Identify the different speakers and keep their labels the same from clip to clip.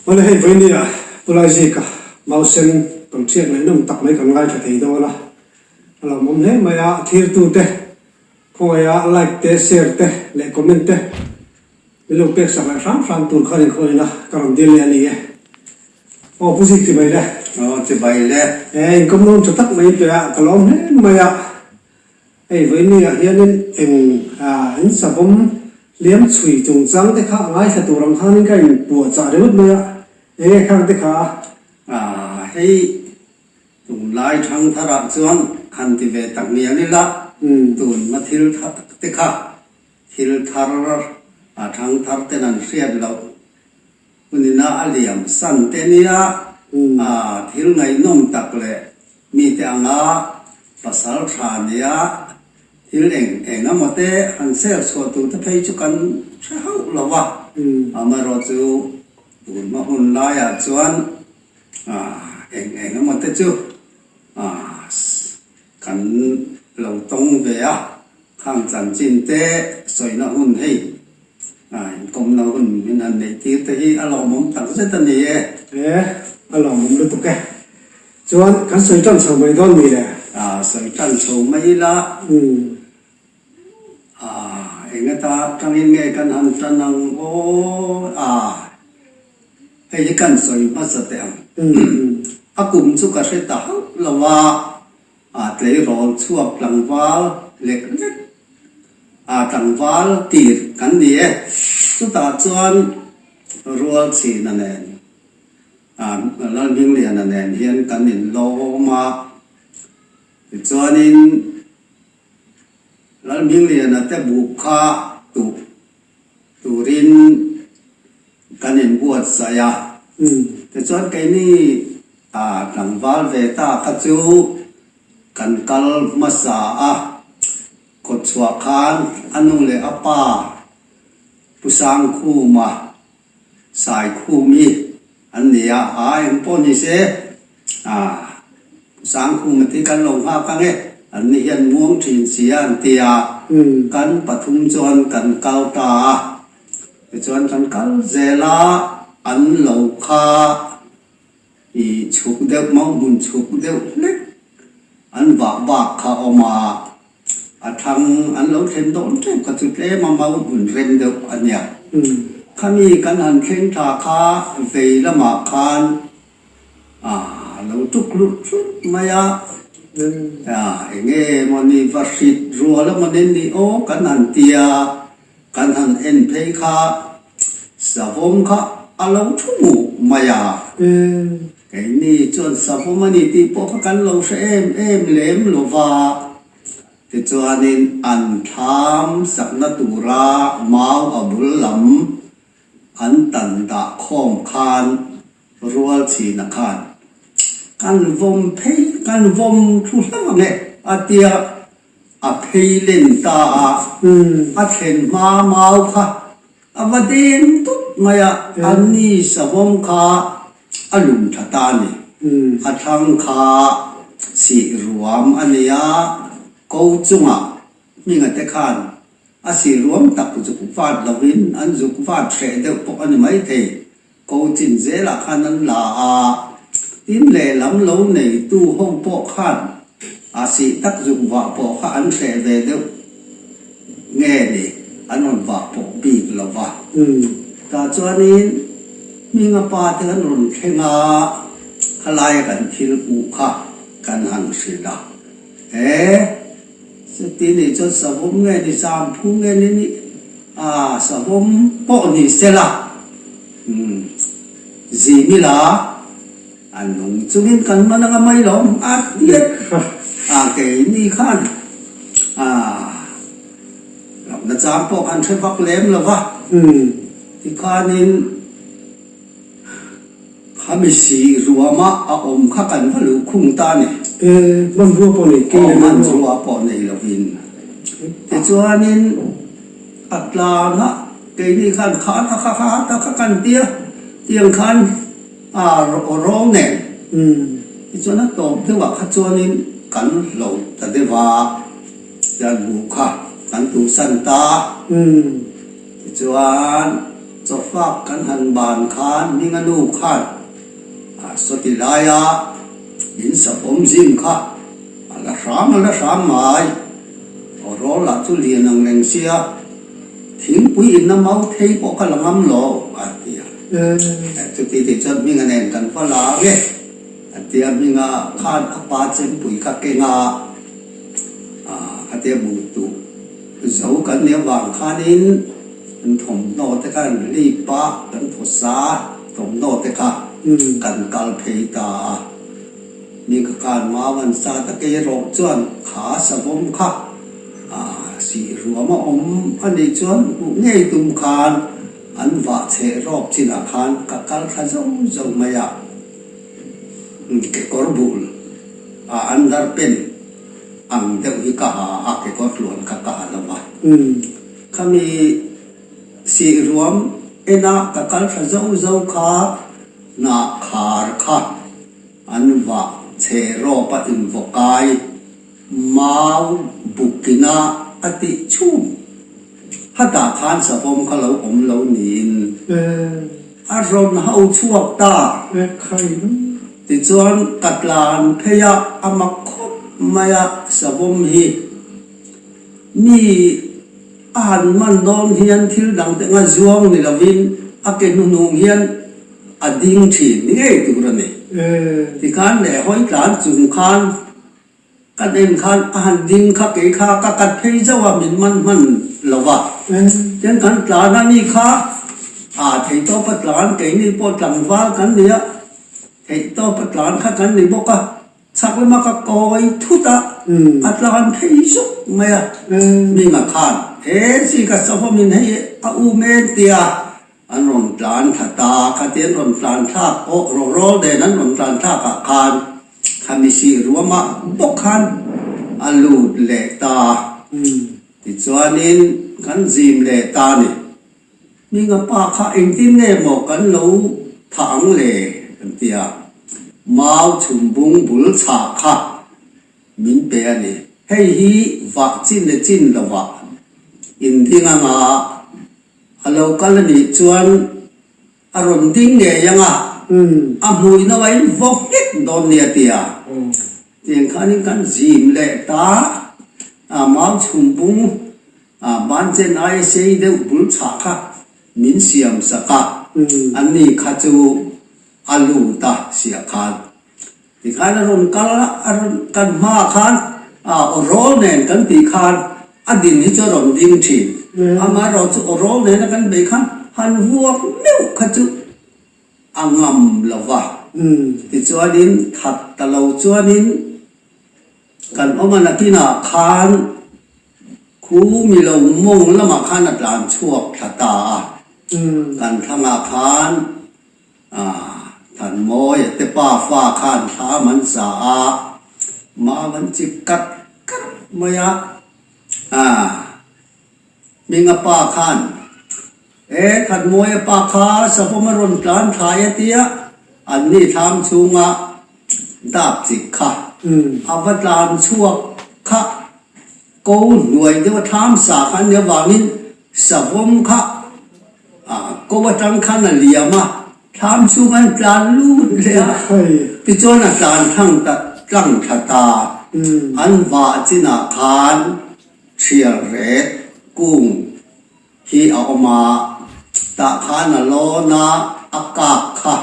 Speaker 1: Awle hei vawinia Pu Laizika Mausen tawnhriat ngaihnawm tak mai kan ngaithla thei dawn a, a lawmawm hle mai a, thirtute khawngaiha like te, share te leh comment te min lo pek sak leh hram hram tur khan inkhawina ka rawn dil leh a ni e. Aw Pu Zik chibai le.
Speaker 2: Aw chibai le.
Speaker 1: E inkawm nawm tha tak mai pe a, ka lawm hle mai a. Hei vawinia hianin eng in savawm hliam chhui chungchang te kha a ngaithla tur ang khanin ka inpuahchah ringawt mai a, eng nge khang te kha a?
Speaker 2: Hei tunlai thangtharah chuan han ti ve tak ngial ila, tunhma thil te kha thil thar a thangthar ten an hriat loh Hunina a liam san te nia, a thil ngaihnawm tak leh mite anga pasal tha nia thil eng eng emaw te han ser chhuah tur te phei chu kan hre hauh lo va. Amaherawhchu tun hma hun laiah chuan eng eng emaw te chu kan lo tawng ve a, khang chanchin te sawina hun hei. A inkawmna hun min han neih tir te hi a lawmawm tak zet a ni e.
Speaker 1: E, a lawmawm lutuk e. Chuan kan sawi tan chho mai dawn ni le?
Speaker 2: A, sawi tan chho mai ila.
Speaker 1: Umm.
Speaker 2: A, eng ata tangin nge kan han tan ang aw? A, hei hi kan sawi hmasa teh ang.
Speaker 1: Umm.
Speaker 2: A kum chu ka hre ta hauh lo a. A tleirawl chhuak tlangval lek lek a tlangval tir kan ni e. Chutah chuan Rualchhina nen Lalhmingliana nen hian kan inlawm a, tichuanin Lalhmingliana te buh kha tuh turin kan inbuatsaih a. Tichuan keini a tlangval ve ta kha chu kan kal hmasa a, kawtchhuah khan a nu leh a pa Pu Sangkhuma Saikhumi an ni a, aa eng pawh ni se aa Pu Sangkhuma te kan lo nghak ang e, an ni hian muang thin si a an ti a, kan pathum chuan kan kal ta a. Tichuan kan kal zel a, an lo kha i chhuk deuh mau hmun chhuk deuh hlek an vah bak kha a awm a, a thlang an lo thlen dawn teuh kha chu tlem a mau hmun rem deuh a nia. Khami kan han thleng tha kha vei lamah khan a lo tuk hlut hlut mai a, eng nge mawni va hrit rual emawni ni aw kan han ti a. Kan han en phei kha savawm kha a lo thu muh mai a. Keini chuan savawm a ni tih pawh kha kan lo hre em em lem lo va. Tichuanin an thlam sakna tura mau a bul lam an tan dah khawm khan rual chhina khan kan vawm phei kan vawm thu hlauh ang e a tia. A phei len ta a, a thlen hma mau kha a va deng tut mai a, a ni savawm kha a lum tha ta a ni. A thlang kha sih ruam a nei a, ko chungah hminga te khan a sih ruam tak zuk vat lovin an zuk vat hreh deuh pawh a ni maithei. Ko chin zelah khan an la a, tin lehlam lo neitu ho pawh khan a sih tak zuk vah pawh kha an hreh ve deuh nge ni, an rawn vah pawh bik lo va. Tah chuanin Hminga pa te kan rawn thleng a, khalaia kan thil hmuh kha kan han hrilh a, he chuti nih chuan savawm nge ni, zamphu nge ni nih, a savawm pawh ni sela. Umm Zimila a nung chungin kan man anga mai lo a tiat a keini khan a lohna chang pawh kan hre vak lem lo va tikhanin Khami si ruama a awm kha kan va luh khung ta a ni.
Speaker 1: E, hmanrua pawh nei kei
Speaker 2: Aw, hmanrua pawh nei lovin. Tichuanin a tlangah keini khan kha kha kha kha ta kha kan ti a, tiang khan a rawng nen. Tichuan a tawp deuhah kha chuanin kan hlo ta deuh a, tian buh kha kan tuhsan ta. Tichuan. Chawfak kan han ban khan Hminga nu khan a sawti laia in savawm zim kha a la hram a la hram mai. Aw rawl lah chu lian ang reng sia, thingpui inna mau thei pawh ka la ngam lo a ti a. Chuti tih chuan Hminga nen kan va la ang e a ti a, Hminga khan a pa chempui kha keng a, khatia buh tuh zo kan nih avang khanin kan thawmhnaw te kha an hlip a, kan thaw sa thawmhnaw te kha kan kal phei ta a. Mi ka khan mau an sa ta kei erawh chuan kha savawm kha sih ruam a awm a nih chuan hmuh ngei tum khan an vah cheh rawp chinah khan ka kal thla zo zo mai a. Kekawr bul a underpant ang deuh hi ka ha a, kekawr tluan kha ka ha lo va. Khami sih ruam ena ka kal thla zo zo kha hnah khar kha An vah chhe rawp a invawkai mau bukina a tih chhum. Hatah khan savawm kha lo awm lo niin a rawn ho chhuak ta. Tichuan ka tlan phei a, a mak khawp mai a savawm hi. Mi a han man dawn hian thil dang te nga zuang ni lovin a ke hnuhnung hian a ding thin ni ngei tur a ni. Tikhan leh hawi tlan chung khan kan en khan a han ding kha kei kha ka kat phei zauh a min man hman lo va. Tin kan tlan a ni kha a theihtawpa tlan keini pawh tlangval kan ni a, theihtawpa tlan kha kan ni bawk a. Chhak lama ka kawi thut a, a tlan phei zuk mai a. Minga khan he chi ka savawmin hei a um en tia An rawn tlan thla ta, khati an rawn tlan thlak pawh rawrawl nen an rawn tlan thlak ah khan khami sih ruamah bawk khan a lut leh ta. Tichuanin kan zim leh ta ni. Hminga pa kha engtin nge maw kan lo thah ang le kan ti a, mau chhum bung bul chhah kha min pe a ni. Hei hi vah chin leh chin lovah inding anga A lo kal a nih chuan a rawn ding ngei ang a, a hmui no a in vawk hlek dawn nia tia tiang khanin kan zim leh ta a, mau chhum bung a ban chen aia sei deuh bul chhah kha min siam sak a, ani kha chu a lut a siah khan. Tikhan a rawn kal a, a rawn kan hmaah khan ah aw rawl nen kan tih khan a din hi chu a rawn ding thin. Amaherawh chu aw rawl nena kan beih khan han vuak meuh kha chu a ngam lo va. Tichuanin that ta lo chuanin kan awm a nakinah khan khu mi lo mawng lamah khan a tlan chhuak thla ta a. Kan thlangah khan Thanmawia te pa fa khan thlam an sa a, mau an chik kat kat mai a. Hminga pa khan, E Thanmawia pa kha savawm a rawn tlan thlai a tia, anni thlam chhunga dap chik kha a va tlan chhuak kha ko hnuai deuh a thlam sa kha an nih avangin savawm kha Ko atang khan a liam a, thlam chhung an tlan lut leh a, tichuan a tlan thlang ta tlang thla ta. An vah chinah khan thial rek kung hi a awm a, tah khan a lawn a, a kak kha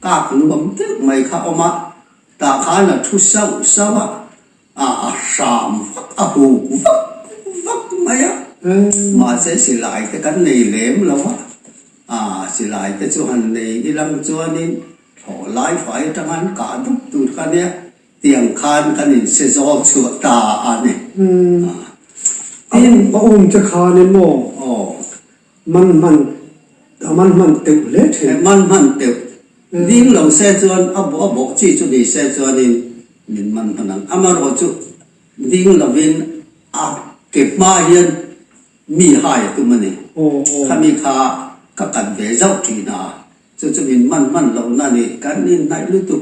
Speaker 2: kak nuam deuh mai kha a awm a, tah khan a thu sauh sauh a. A a hram vak a huk vak vak mai a, mahse silai te kan nei lem lo a, a silai te chu han nei ilang chuanin thlawh lai fai atanga an kah dup tur kha nia, tiang khan kan inse zawl chhuah ta a ni.
Speaker 1: Tin, a awm te khan emaw man hman a man hman teuh hle thin.
Speaker 2: Man hman teuh ding lo se chuan a bawh a bawh chi chu ni se chuanin min man hman ang. Amaherawh chu ding lovin a ke hma hian mi hai a tum a ni. Khami kha ka kat ve zauh thin a, chu chu min man hman lohna a ni. Kan inhnaih lutuk.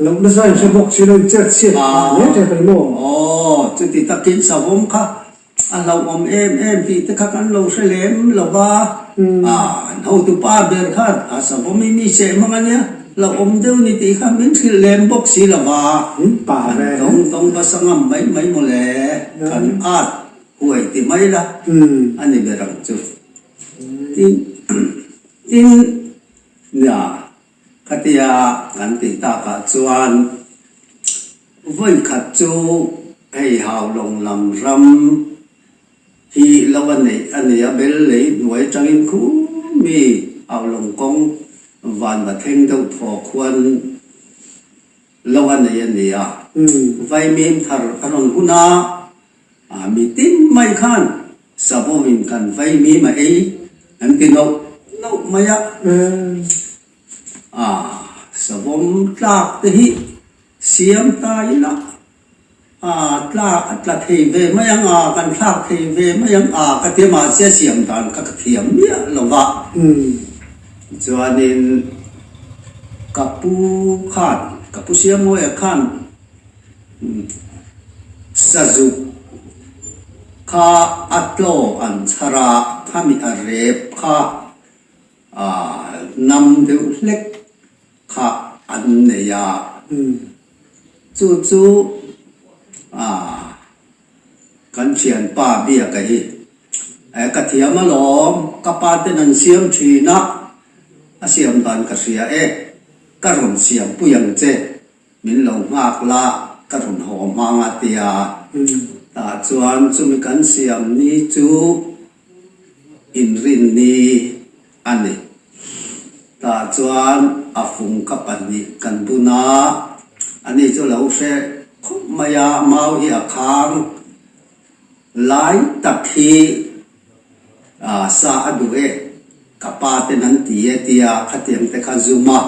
Speaker 1: Loh nasa in hre bawk si lo in chet chhiat phah hle tep a ni maw?
Speaker 2: Aw, chuti takin savawm kha. A hlauhawm em em tih te kha kan lo hre lem lo va, an hotupa ber khan a savawm i mi seh hmang a nia, hlauhawm deuh ni tih kha min hrilh lem bawk si lo va, kan tawng tawng va sa ngam mai mai mawle, kan at huai ti mai la a ni ber ang chu. Tin, tin, nia, khatia kan tih takah chuan Vawi khat chu hei Haulawng lam ram hi lo a neih a ni a, bel lei hnuai atangin khu mi Haulawng kawng van va thleng deuh thaw khuan lo a nei a ni a. Vaimim thar a rawn hun a, mi tin mai khan savawmin kan vaimim a ei an ti nauh nauh mai a. Savawm tlak te hi Siam ta ila a tla a tla thei ve mai ang a, kan thlak thei ve mai ang a ka ti a, mahse siam dan kha ka thiam miah lo va. Chuanin ka pu khan, ka pu Siamawia khan sazuk kha a tlaw an chhar a, khami a rep kha a nam deuh hlek kha an nei a, chu chu kan thianpa biaka hi ka thiam alawm, ka pa ten an siam thin a, a siam dan ka hria e, ka rawn siam pui ang che, min lo nghak la, ka rawn haw hmang a tia, tah chuan chumi kan siam ni chu inrinni a ni. Tah chuan a fung ka pahnih kan bun a, ani chu lo hre khawp mai a, mau hi a khang lai tak hi sa a duh e, ka pa ten an ti e tia khatiang te kha zum a,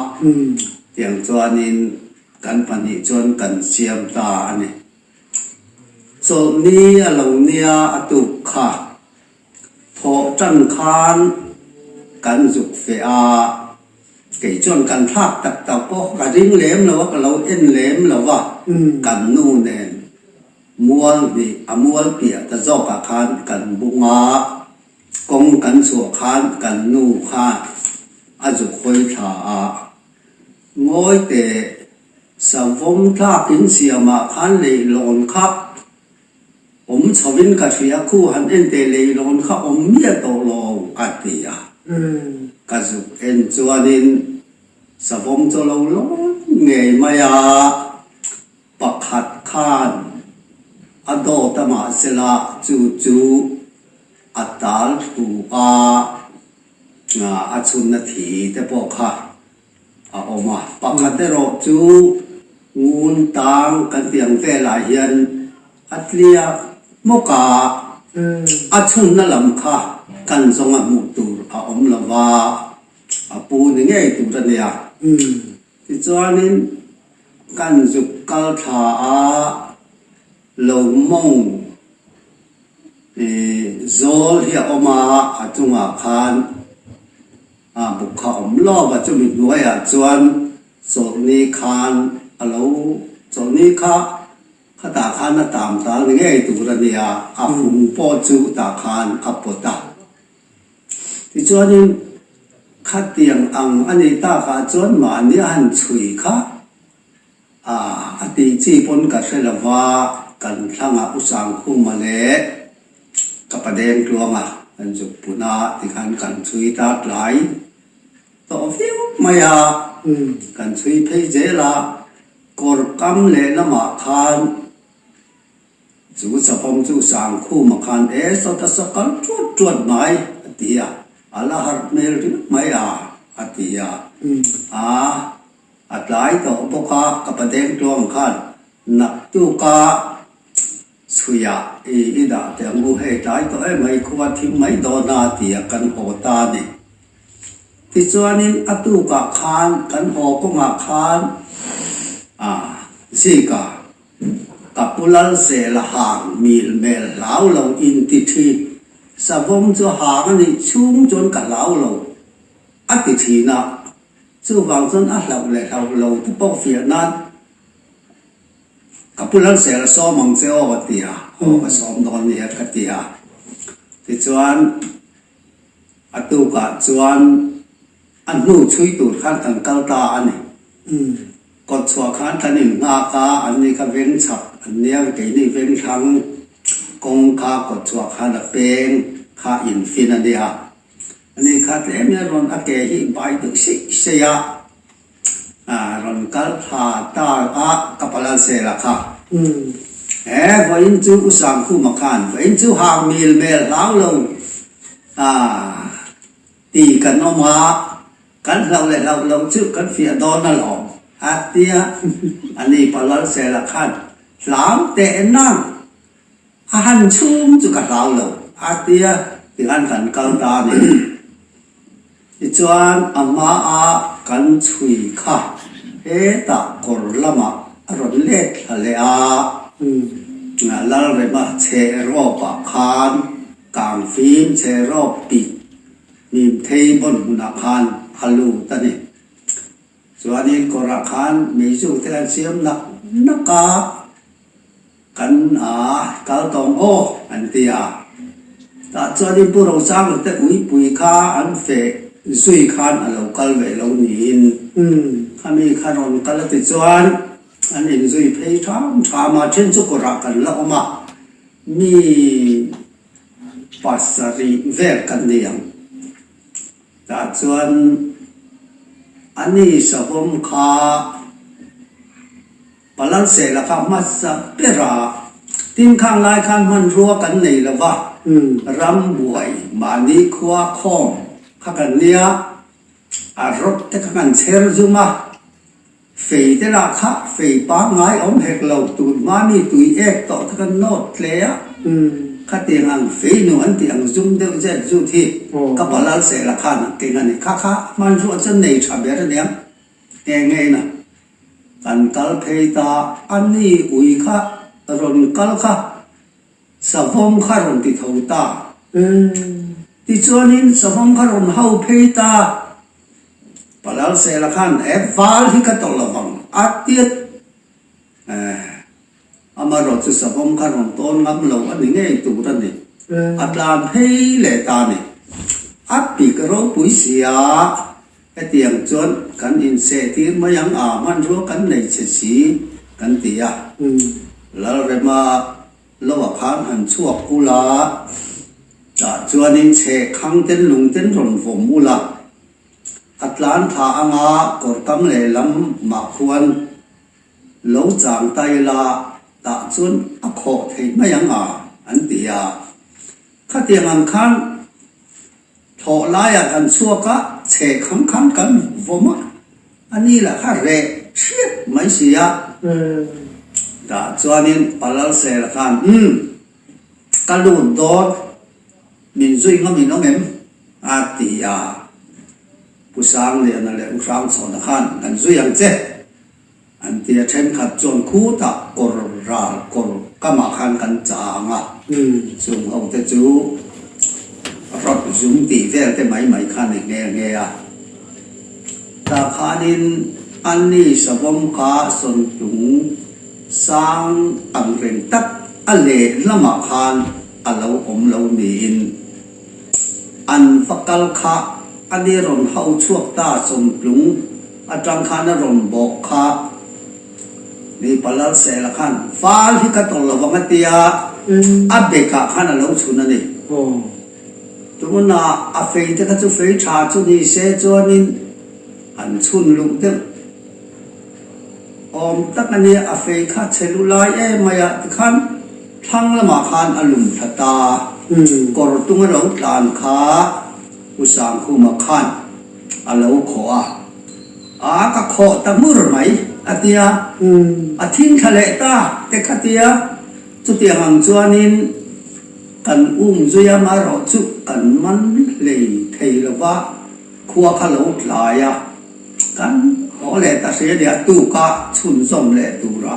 Speaker 2: tiang chuanin kan pahnih chuan kan siam ta a ni. Chawlhni a lo nia a tuk kha. Thawh tan khan kan zuk feh a, kei chuan kan thlak tak tak pawh ka ring lem lo a, ka lo en lem lo a, kan nu nen mual hnih a mual piah ta zawkah khan kan bung a, kawng kan chhuah khan kan nu khan a zuk hawi thla a, ngawi teh savawm thlak in siamah khan leihlawn kha Awm chhovin ka hria khu han en teh leilawn kha awm miah tawh lo a ti a. Ka zuk en chuanin savawm chaw lo lawn ngei mai a, pakhat khan a dawt a mahsela chu chu a tal thu a, a chhunna thi te pawh kha a awm a. Pakhat erawh chu ngun tang kan tih ang velah hian a tliak hmawk a, a chhunna lam kha kan zawnga hmuh tur a awm lo va, a pu ni ngei tur a nia. Tichuanin kan zuk kal thla a, lo mawng zawl hi a awm a, a chungah khan A buk kha awm lawk a, chumi hnuaiah chuan chawlhni khan a lo chawlhni kha khatah khan a tam tal ni ngei tur a nia, a fung pawh chu tah khan a pawt a. Tichuanin khatiang ang a nih takah chuan mahni a han chhui kha A, a tih chi pawn ka hre lo va, kan thlangah U Sangkhuma leh ka pa Dengtluanga kan zuk pun a tikhan kan chhui ta tlai tawh viau mai a, kan chhui phei zel a, kawr kam lehlamah khan Chu chapawm chu Sangkhuma khan e sawta saw kal tuat tuat mai a ti a, a la harh hmel riau mai a a ti a, a a tlai tawh bawk a, ka pa Dengtluang khan naktuka chhuiah i i dah teh ang u, hei tlai tawh em mai khua thim mai dawn a ti a kan haw ta a ni. Tichuanin a tukah khan kan haw kawngah khan a Zika Ka pu Lalsela hang mil mel hlau lo in ti thin. Savawm chu hang a nih chhung chuan ka hlau lo a ti thin a, chuvang chuan a hlauh leh hlauh lo te pawh fiah nan ka pu Lalsela sawm ang che aw a ti a, aw ka sawm dawn nia ka ti a. Tichuan a tukah chuan a hnu chhui tur khan kan kal ta a ni. Kawt chhuah khan kan innghak a, an ni kha veng chhak an nia, keini veng thlang kawng kha kawt chhuah khan a peng kha infin a nia. Ani kha tlem hian rawn a ke hi bai deuh seih seih a, rawn kal thla ta a ka palal sel a kha. He vawiin chu U Sangkhuma khan vawiin chu hang mil mel hlau lo ti kan awm a, kan hlauh leh hlauh loh chu kan fiah dawn alawm a tia. Ani palal sel a khan hlau teh nang. A han chhung chu ka hlau lo a tia tikhan kan kal ta a ni. Tichuan a hmaa kan chhui kha hetah kawr lamah a rawn let thla leh a, Lalrema chhe rawpah khan kangfim chhe rawp pik hnim thei bawn hmunah khan a lut a ni. Chuanin kawrah khan meizu te an siam nak nak a. Kan a kal tawng aw an ti a. Tah chuanin Pu Rosanga te uipui kha an feh zui khan a lo kal ve lo niin khami kha rawn kal a ti chuan an inzui phei ṭham ṭham a, then chu kawrah kan la awm a, mi pasarih vel kan ni ang. Tah chuan ani savawm kha. Palalsela kha hmasa ber a, tin khang lai khan hmanrua kan nei lo va, ram buai mahni khua khawm kha kan nia, a rawt te kha kan chher zum a, fei te lah kha fei pangngai awm hek lo, tun hma mi tui ek tawh te kan nawt hle a, khatiang ang fei nu an tih ang zum deuh zet zut hi ka Palalsela khan a keng a ni, kha kha hmanrua chuan nei tha ber a nia, nge nge na. Kan kal phei ta, a ni ui kha rawn kal kha savawm kha rawn ti tho ta. Tichuanin savawm kha rawn hau phei ta. Palalsela khan he val hi ka tawlh lovang a tiat. Amaherawh chu savawm kha rawn tawn ngam lo a ni ngei tur a ni. A tlan phei leh ta a ni. A pik ropui sia. Hetiang chuan kan inseh tir mai ang a, hmanrua kan nei che si kan ti a. Lalrema loah khan han chhuak ula, tah chuanin chheh khang ten lung ten rawn vawm ula, a tlan thla anga kawr kam lehlam mah khuan lo chang ta ila, tah chuan a khawh theih mai ang a, an ti a. Khatiang ang khan Thawh laiah kan chhuak a, chhe kham khan kan vawm a, a ni lah kha reh ṭhiap mai si a. Tah chuanin Palalsela khan, Umm, ka lut dawn, min zui ngam in awm em? a ti a. Pu Sangliana leh U Hrangchhawna khan, Kan zui ang che. An ti a, thenkhat chuan khutah kawr ral kawr kamah khan kan chang a, chung ho te chu rawt zum tih vel te mai mai kha ni nghe nghe a. Tah khanin Anni savawm kha sawntlung sang ang reng tak a lehlamah khan a lo awm lo niin an va kal kha a ni rawn hau chhuak ta sawntlung Atang khan a rawn bawh kha mi Palalsela khan val hi ka tawlh lo vang a tia, a bekah khan a lo chhun a ni. Tunah a fei te kha chu fei tha chu ni se chuanin an chhun luh deuh awm tak a nia, a fei kha chhe lu lai em mai a tikhan thlang lamah khan a lum thla ta, kawr tung a lo tlan kha U Sangkhuma khan a lo khawh a, a ka khawh ta hmur mai a tia, a thing thla leh ta te kha tia, chutiang ang chuanin kan um zui a, marawh chu kan man hlei thei lo va, khua kha lo tlai a, kan haw leh ta hria nia, tuka chhunzawm leh tura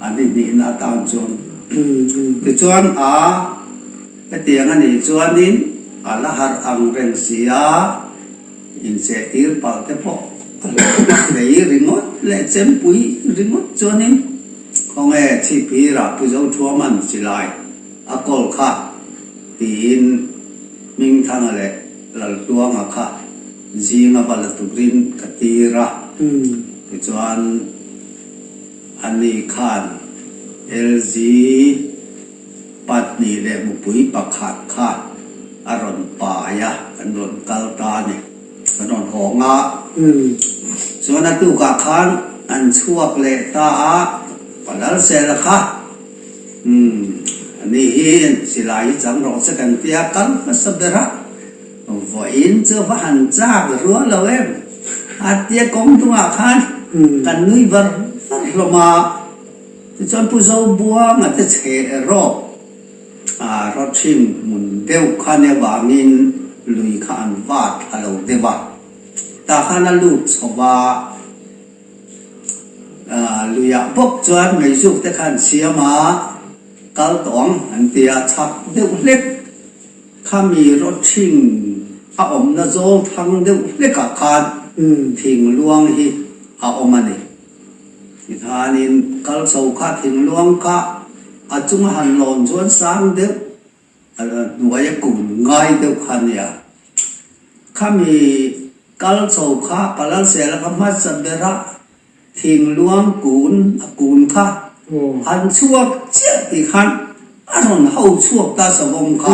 Speaker 2: an inhnihna atan chuan tichuan a. Hetiang a nih chuanin a la harh ang reng si a, insehtir palh te pawh a hlawh a hlei ringawt leh chempui ringawt chuanin khawnge chhipphirah Pu Zothuaman silai a kawl kha. tiin Hmingthanga leh Laltluanga kha zinga va la turin ka tir a. Tichuan ani khan LG 2 leh mupui pakhat kha a rawn pai a, kan rawn kal ta a ni. Kan rawn hawng a. Chuan a tukah khan an chhuak leh ta a, Palalsela kha. Umm, ani hi silai hi chang rawh che kan tia kal hmasa ber a, vawiin chu va han chak rual lo em? A tia kawng dungah khan kan nui var var hlawm a, tichuan Pu Zobuanga te chhe rawk a rawthing hmun deuh kha nia vangin lui kha an vat thla lo deuh a, tah khan a lut chho va. Luiah bawk chuan meizuk te kha an siam a, kal tawh ang an ti a, chhak deuh hlek khami rawthing a awmna zawl thang deuh hlekah khan thing luang hi a awm a ni. Tikhanin kal chho kha thing luang kha a chunga han lawn chuan sang deuh a hnuaia kun ngai deuh kha a nia. Khami kal chho kha Palalsela kha hmasa bera thing luang kun a kun kha an chhuak chiah tih khan a rawn ho chhuak ta savawm kha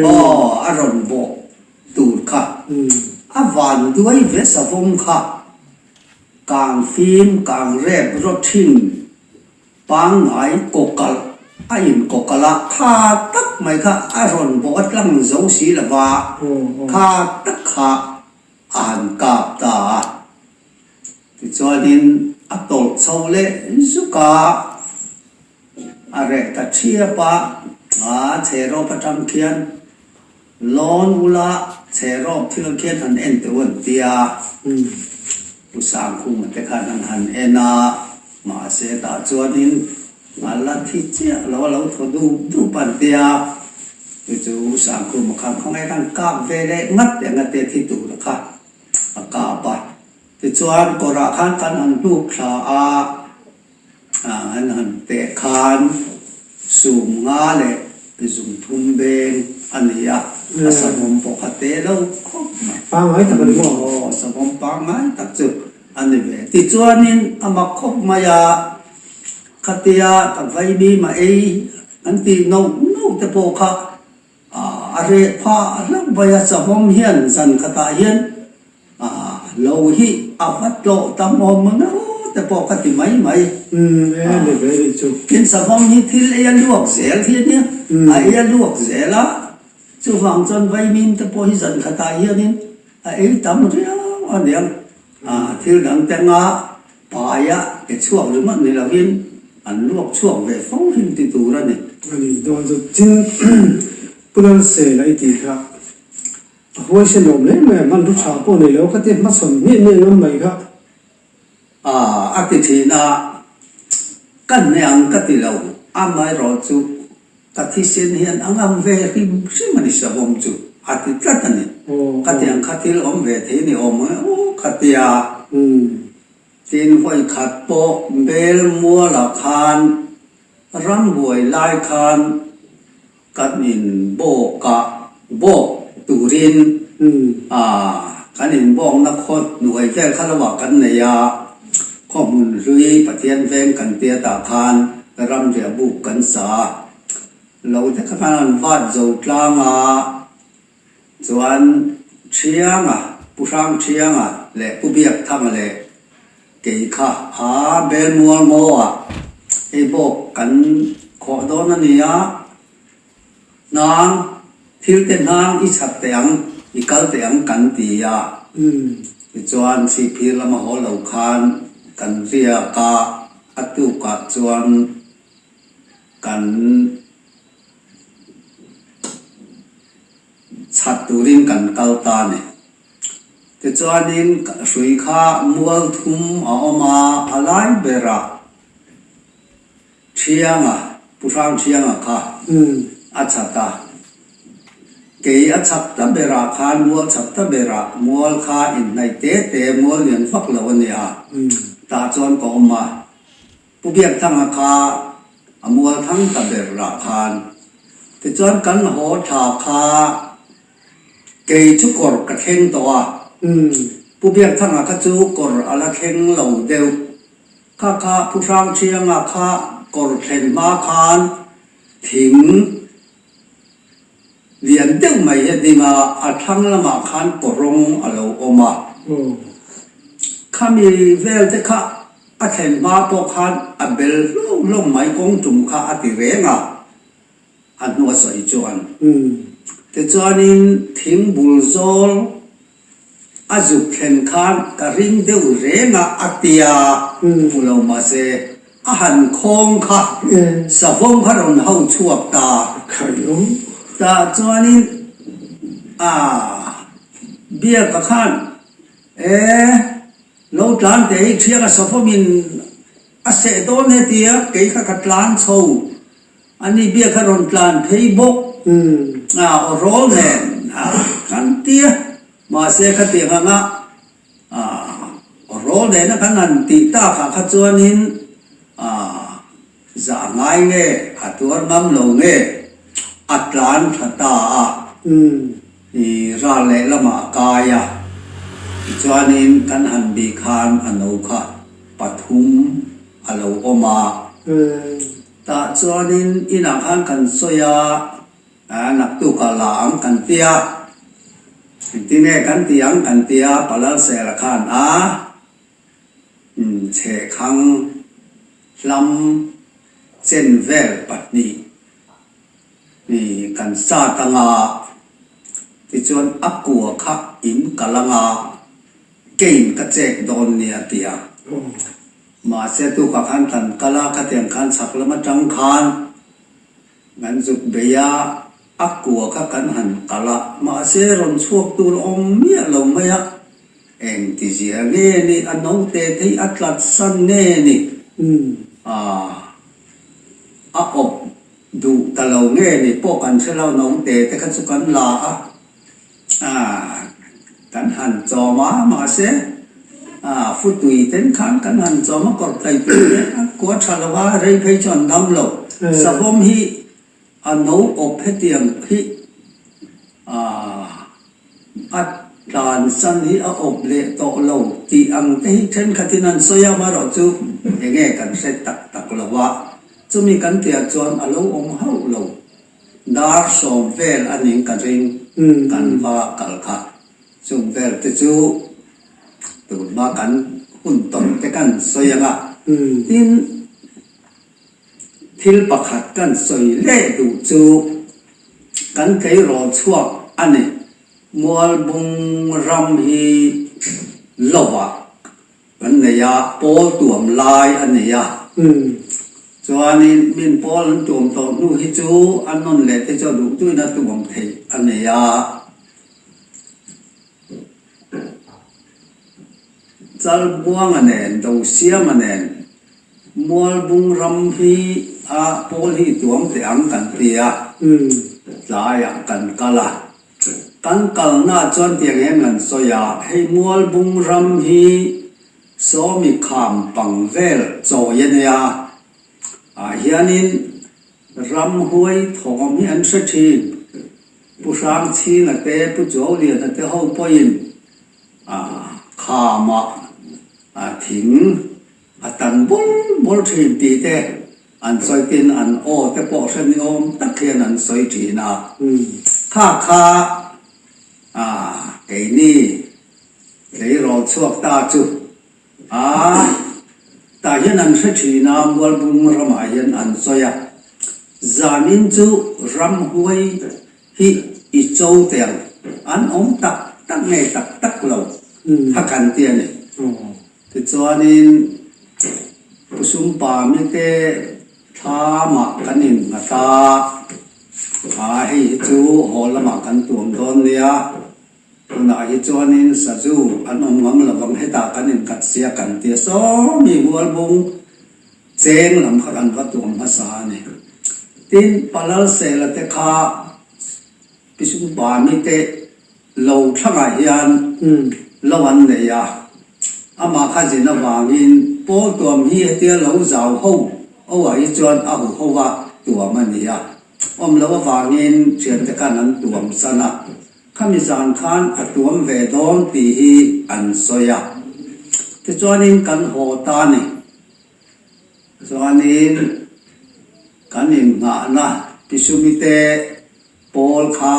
Speaker 2: aw a rawn bawh tur kha a van duai ve savawm kha kang fim kang rep rawt thin Pangngai kawkalh a inkawkalh a, kha tak mai kha a rawn bawh a tlang zo si lo va, kha tak kha a han kap ta a. Tichuanin a tawlh chho leh zuk a, a reh ta thiap a, a chherawp atang khian Lawn ula chherawp thil khian han en teuh an ti a, Pu Sangkhuma te khan an han en a, mahse tah chuanin a la thi chiah lo a lo thaw dup dup an ti a, chu chu Pu Sangkhuma khan khawngaih khan kap ve leh ngat eng a te thi tur kha a kap a, tichuan kawrah khan kan han hnuk thla a. An han teh khan sum nga leh zum thum beng a ni a, a savawm pawh kha te lo khawp mai.
Speaker 1: Pangngai tak a ni maw?
Speaker 2: Aw, savawm pangngai tak chu a ni ve. Tichuanin a mak khawp mai a, khatia ka vaimim a ei an tih noh noh te pawh kha A reh phah hlauh mai a, savawm hian zan khatah hian lo hi a va tlawh tam awm ang emaw te pawh ka ti mai mai. Tin, savawm hi thil ei a luak zel hi a nia, a ei a luak zel a, chuvang chuan vaimim te pawh hi zan khatah hianin a ei tam riau a niang. Thil dang te anga paia ke chhuak ringawt ni lovin an luak chhuak ve fo hrim ti tur a ni.
Speaker 1: A ni dawn chu chin Pu Lalsela i tih kha a huaisen awm hle mai a, hmanru tha pawh nei lo kha tia hmachhawn miah miah ngam mai kha.
Speaker 2: A a ti thin a, ka hne ang ka ti lo, amaherawh chu Ka thisen hian a ngam ve hrim hrim a ni savawm chu a ti tlat a ni. Khatiang kha thil awm ve thei ni awm ang e aw khatia. Tin vawi khat pawh bel mualah khan rambuai lai khan kan in bawk a, bawk turin kan in bawkna khaw hnuai vel kha lo ah kan nei a, khaw hmun hlui Pathian veng kan tia tah khan Ramriah buk kan sa a, lo te kha khan an vat zo tlang a, chuan Thianga, Pu Hrang Thianga leh Pu Biakthanga leh kei kha a bel mual ngaw a, hei bawk kan khawh dawn a ni a, hnang, thil te hnang i chhat teh ang, i kal teh ang kan ti a, tichuan Chhipphir lama haw lo khan kan riak a. A tukah chuan kan chhat turin kan kal ta a ni. Tichuanin hrui kha mual thum a awm a, a lai berah Thianga, Pu Hrang Thianga kha a chhat a. Kei a chhak ta berah khan mual chhak ta berah mual kha inhnaih te te mual lian vak lo a nia, tah chuan ka awm a. Pu Biakthanga kha a mual thang ta berah khan Tichuan kan haw thla kha kei chu kawr ka thleng tawh a, Pu Biakthanga kha chu kawr a la thleng lo deuh. Kha kha Pu Hrangṭhianga kha kawr thlen hma khan thing lian deuh mai hi a ding a, a thlang lamah khan kawrawng a lo awm a. Khami vel te kha a thlen hma pawh khan a bel hlawm hlawm mai kawng tum kha a ti reng a, a hnua sawi chuan. Tichuanin thing bul zawl A zuk thlen khan ka ring deuh reng a, a tia hmu lo mahse a han khawng kha savawm kha rawn ho chhuak ta. Tah chuanin a biaka khan e lo tlan teh hi thianga savawmin a seh dawn hetia kei kha ka tlan chho Ani biak a rawn tlan phei bawk a, aw rawl nen a kan ti a, mahse khatiang anga aw rawl nena kan han tih takah kha chuanin zah ngai nge, a tuar ngam lo nge, a tlan tha ta a, i ral lehlamah a kai a, tichuanin kan han bih khan a no kha pathum a lo awm a. Tah chuanin inah khan kan sawi a, naktukah la ang kan ti a, engtin nge kan ti ang kan ti a, Palalsela khan a chhehkhang hlam chen vel pahnih kan sat anga, tichuan a kua kha in kal anga keiin ka chek dawn nia a ti a. Mahse tukah khan kan kal a, khatiang khan chhak lam atang khan kan zuk bei a, a kua kha kan han kal a, mahse rawn chhuak tur a awm miah lo mai a, eng ti zia nge ni, a naute thei a tlat san nge ni, ah a awp duh ta lo nge ni pawh kan hre lo, naute te kha chu kan la a. Ah, kan han chawm a, mahse, ah, futui ten khan kan han chawm a, kawr tlai tui te a kua tha lo a, rei phei chu an dam lo. Savawm hi a no awp hetiang hi, ah, a tlansan hi a awp leh tawh lo tih ang te hi thenkhatin an sawi a, amaherawhchu eng nge kan hre tak tak lo a, chumi kan tihah chuan a lo awm hauh lo. Dar sawm vel a ning ka ring kan va kal kha. Chung vel te chu tunhma kan hun tawm te kan sawi ang a. Tin, thil pakhat kan sawi leh duh chu kan tleirawl chhuak a ni. Mualbung ram hi lovah Kan nei a, pawl tuam lai a nei a. Chuanin min pawl an tuam tawh hnu hi chu a nawn leh te chu a duh duhin a tuam theih a nei a. Chalbuanga nen, Dosiama nen Mualbung ram hi a pawl hi tuam teh ang kan ti a, tlaiah kan kal a. Kan kalna chuan tiang hian kan sawi a, hei Mualbung ram hi Sawmi kham pang vel chawi a nia, ah hianin ramhuai thawm hi an hre thin. Pu Hrangchhinga te, Pu Chuauliana te ho pawhin khamah thing A tan bul bul thin tih te an sawi tin an aw te pawh hre ni awm tak hian an sawi thin a. Kha kha a keini tleirawl chhuak ta chu a tah hian an hre thin a, Mualbung ramah hian an sawi a. Zanin chu ramhuai hi i cho teh ang, an awm tak tak nge tak tak lo kha kan ti a ni. Tichuanin Pu Sumpami te thlamah kan innghat a, a hei hi chu haw lamah kan tuam dawn nia, tunah hi chuanin sazu an awm ngam lovang hetah kan innghat sia kan ti a, sawmi Mualbung cheng lam kha kan va tuam hmasa a ni. Tin, Palalsela te kha Pi Sumpami te Lo thlangah hian lo an nei a, amah kha zin avangin pawl tuam hi hetia lo zau ho ho ah hi chuan a hu ho a tuam a ni a. Awm loh avangin thiante khan an tuam san a, khami zan khan a tuam ve dawn tih hi an sawi a. Tichuanin kan haw ta a ni. Chuanin kan innghahna Pisumite pawl kha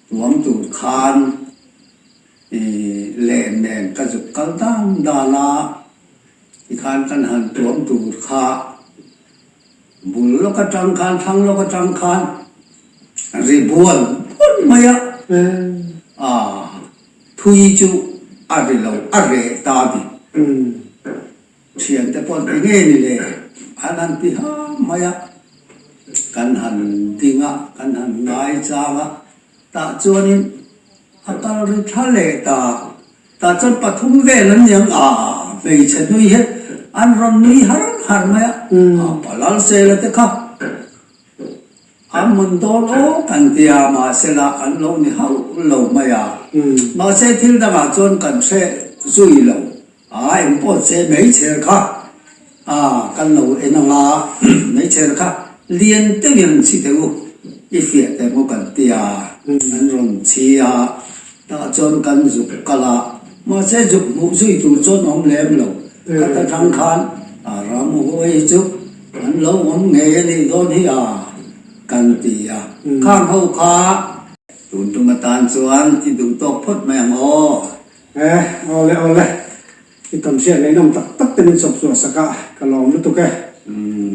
Speaker 2: tuam tur khan len nen ka zuk kal dan dan a, tikhan kan han tuam tur kha bul lawk atang khan thlang lawk atang khan ri buan buan mai a, thui chu a ri lo a reh ta a ni. Thiante pawh ti ngei ni le, an han ti ham mai a, kan han ding a, kan han ngai chang a, tah chuanin a kal ri thla leh ta, tah chuan pathum vel an ni ang a, hmeichhe nui hian an rawn nui har har mai a, a palal sela te kha an mun dawn aw kan ti a, mahsela an lo ni hauh lo mai a, mahse thil dangah chuan kan hre zui lo. A engpawh che meichher kha a kan lo en ang a, meichher kha lian deuhin an chhi teh u, i fiah teh maw kan ti a, an rawn chhi a, tah chuan kan zuk kal a, mahse zuk hmuh zui tur chuan awm lem lo, khata thang khan a ramhuai hi chu an lo awm ngei a nih dawn hi a kan ti a, khang ho kha. Tun tum atan chuan i duh tawk phawt mai ang aw.
Speaker 1: E, awle awle, i tam hriat ngaihnawm tak tak te min chawp chhuah sak a, ka lawm lutuk e.
Speaker 2: Umm.